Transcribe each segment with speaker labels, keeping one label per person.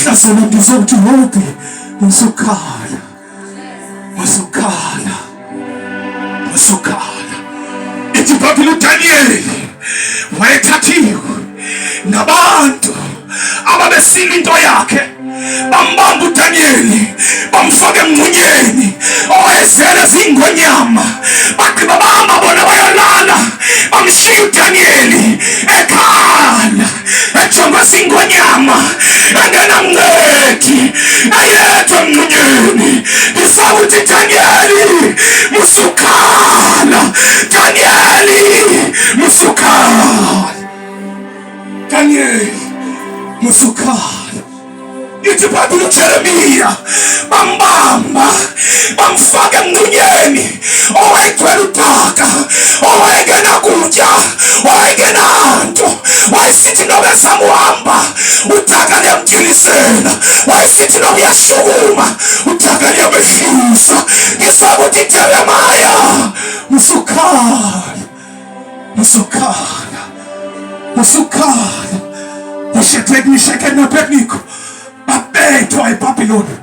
Speaker 1: Ehlazweni ndizokuthi Robi musukhala. Musukhala. Musukhala. Ithi iBhayibheli uDaniyeli wayethathiwe ngabantu ababesila into yakhe bambamba uDaniyeli bamfaka emngxunyeni owayezele zingonyama bagqiba bahamba bona bayolala bamshiya uDaniyeli ekhala ejongwe zingonyama engenamncedi eyedwa emngxunyeni ngisakuthi Daniyeli musukhala Daniyeli musukhala Daniel musukhala ithi ibhayibhile uJeremiya bambamba bamfaka emngxunyeni owayegcwele udaka owayengenakutya owayengenanto wayesithi noba ezama uhamba udaka liyamtyhilisela wayesithi noba uyashukuma udaka liyamehlisa ngisakuthi Jeremiya musukhala Usukhala. Usukhala. UShadrach, Meshach noAbednego babethwa eBhabhiloni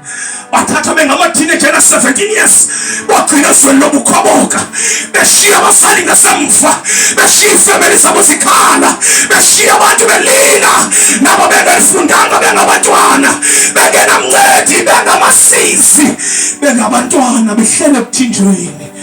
Speaker 1: bathathwa bengama-teenager na-17 years bagcina ezweni lobukhoboka beshiya abazali ngasemva beshiya ifemeli zabo zikhala beshiya abantu belila nabo bengalifundanga bengabantwana bengenamncedi bengamasizi bengabantwana behlele ekuthinjweni.